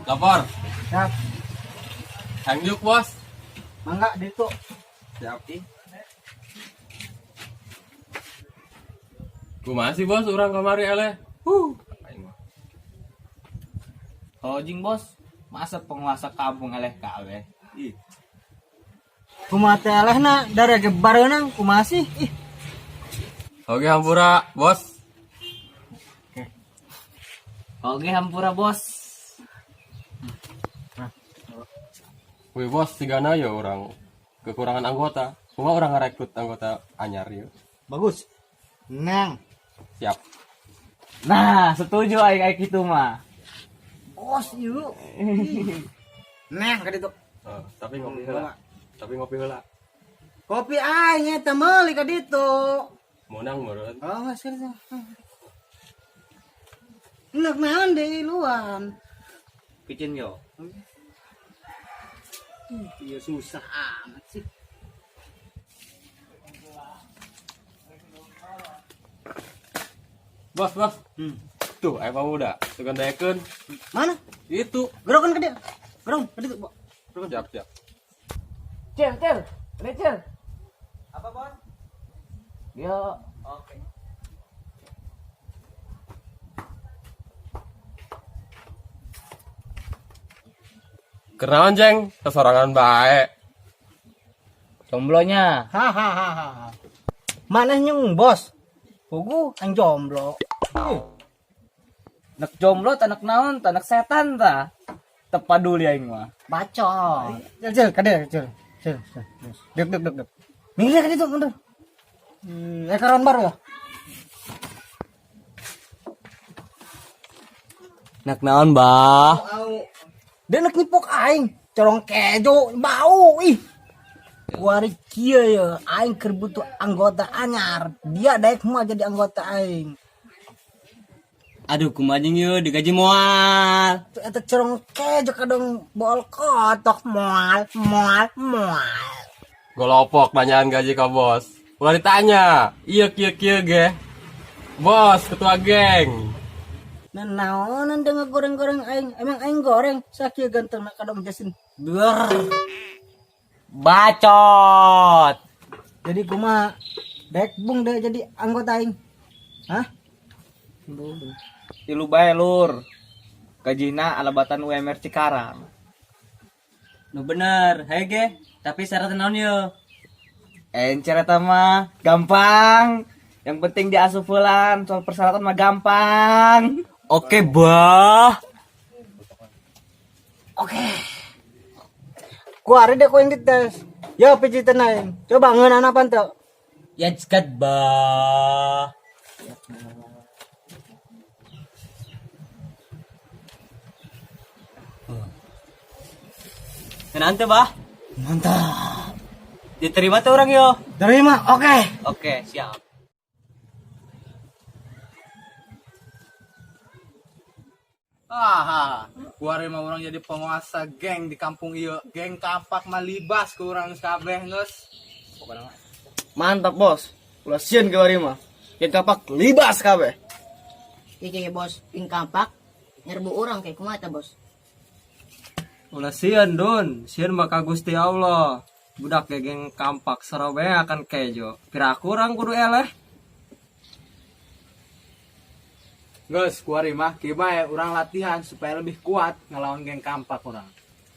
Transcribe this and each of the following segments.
Lapor. Siap. Hangjuk, Bos. Mangga ditu. Siap. Kumaha sih, Bos, urang kamari eleh? Aing mah. Oh jing bos, masa penguasa kampung eleh kabeh. Ih, Kumaha teh elehna dara ge bareunang kumaha sih? Ih, oke hampura, Bos. Oke hampura bos. Wih, Bos, sigana ya urang kekurangan anggota. Kumaha urang ngarekrut anggota anyar yeuh? Bagus. Nang. Siap. Nah, setuju aing aing kitu mah. Bos yuk. Nang ka ditu. Oh, tapi ngopi heula. Tapi ngopi heula. Kopi aing eta meuli ka ditu. Meunang meureun. Oh, geus ka ditu. Enak naon deui luan. Picin yo. Iya susah amat sih. Bos, bos. Tuh, aya pemuda. Sugan daekeun. Mana? Itu. Gerokan ke dia. Gerong ke ditu, Bo. Siap, siap. Cil, cil. Ini cil. Apa bos? Yo. Oke. Kenaon, Jeng? Sesorangan bae. Jomblonya. Hahaha. Maneh nyung bos. Pugu aing jomblo. Nek jomblo tanek naon, tanek setan ta. Tepaduli aing mah. Bacot. Cil, cil, kade, cil. Cil, cil. Dek, dek, dek, dek. Minggir ka ditu, mundur. Karyawan baru ya? Nek naon, Bah? Au. Dia nek nyipok aing, corong kejo, bau ih. Kuari kieu ya, aing keur butuh anggota anyar. Dia daek moal jadi anggota aing. Aduh, kumaha jeung ieu digaji moal. Tuh eta corong kejo kadang bol kotok moal, moal, moal. Golopok nanyaan gaji ka bos. Ulah ditanya. Iya kieu kieu ge. Bos, ketua geng. Nah, naonan dia ngegoreng-goreng aing. Emang aing goreng sakieu ganteng nak kadang Justin. Beuh. Bacot. Jadi kumaha? Daek bung deh jadi anggota aing. Hah? Bung. Tilu bae lur. Gajina alabatan UMR Cikarang. Nu bener, hei ge. Tapi syaratnya naon ye? Encer eta mah gampang. Yang penting diasup heulaan, soal persyaratan mah gampang. Oke, bah. Oke. Kuari deh ku yang dites. Yo pijitan aing. Coba ngeunaan apa teu? Ya cekat, bah. Ngeunaan teu, bah? Mantap. Diterima tuh orang yo. Terima, oke. Oke, siap. Aha, kuari mah urang jadi penguasa geng di kampung ieu. Geng kampak mah libas ku urang kabeh geus. Pokona mah. Mantap bos, ulah sieun kuari mah. Geng kampak libas kabeh. Iki bos, ping kampak nyerbu urang kayak kumaha tah, bos? Ulah sieun Dun, sieun mah ka Gusti Allah. Budak geng kampak sorobe akan kejo. Piraku urang kudu eleh. Geus kuari mah kieu bae urang latihan supaya lebih kuat ngelawan geng kampak urang.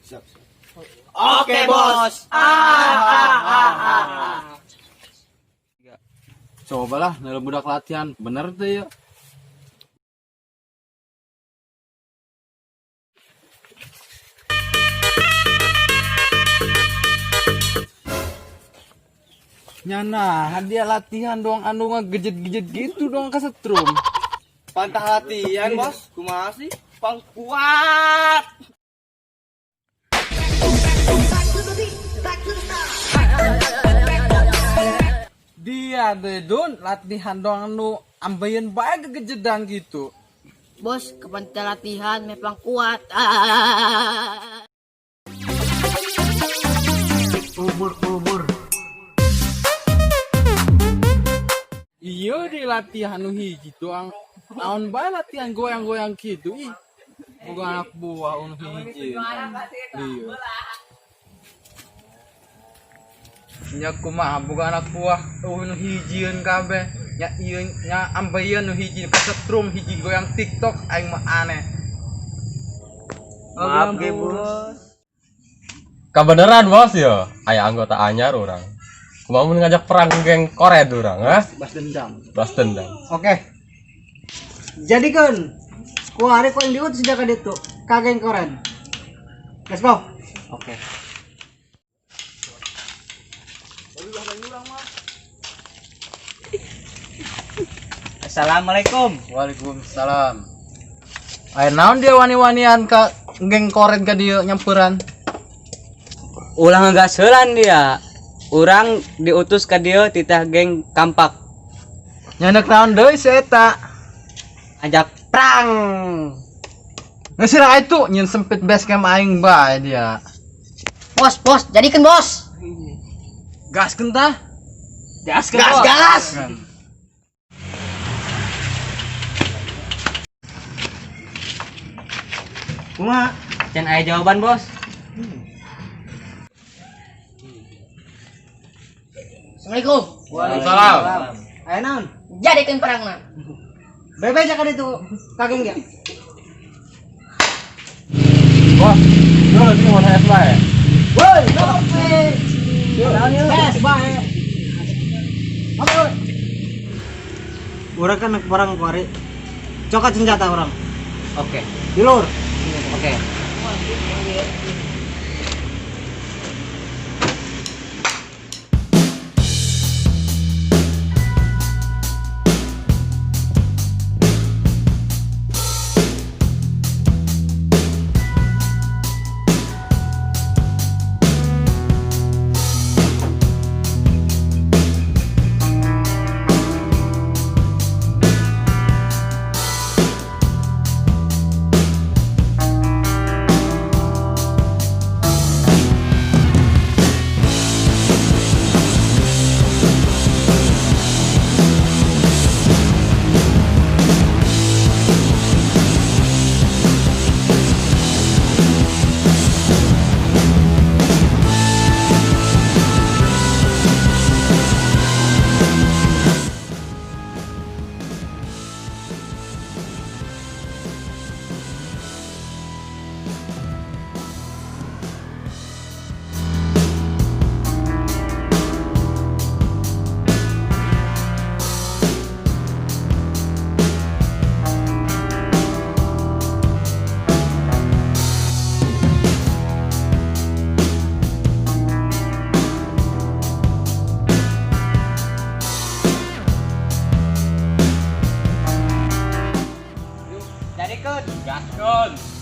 Siap, siap. Oke, bos. Cobalah nela budak latihan, bener tuh ya. Nyana, dia latihan doang anu ngegejet-gejet gitu doang kesetrum. Pantah latihan bos, kumaha sih? Pang kuat. Dia deh Dun, latihan doang anu ambeien bae gegejedan gitu. Bos, kapan kita latihan mepang kuat. Ubur-ubur. Iya di latihan nu hiji doang. Naon bae latihan goyang-goyang gitu ih. Boga anak buah unu hiji. Iya. Nya kumaha boga anak buah unu hijieun kabeh. Nya ieu nya ambeien nu hiji kesetrum hiji goyang TikTok aing mah aneh. Maaf ge bos. Kabeneran bos yo, aya anggota anyar urang. Kumaha mun ngajak perang geng kored urang, ha? Balas dendam. Balas dendam. Oke. Jadi kan, kuari ku yang diutus ka ditu, ka geng koren. Let's go. Oke. Assalamualaikum. Waalaikumsalam. Aya naon dia wani-wanian ka geng kored ka dieu nyamperan? Ulah ngegaselan dia. Urang diutus ka dieu titah geng kampak. Nyanek naon deui si eta? Ajak perang. Geus sirah itu nyen sempit base camp aing bae dia. Bos, bos, jadikan bos. Gaskeun tah. Gaskeun, Gas, bos. gas. Kumaha? Can aya jawaban, Bos. Assalamualaikum. Waalaikumsalam. Aya naon? Jadikan perangna. Bebe aja ka ditu, ka geng ge. Bos, lu lagi mau es bae. Woi, ngopi. Es bae. Apa? Urang kan nek perang kuari. Cokot senjata urang. Oke. Di luhur. Oke. Jadikeun. Gaskeun.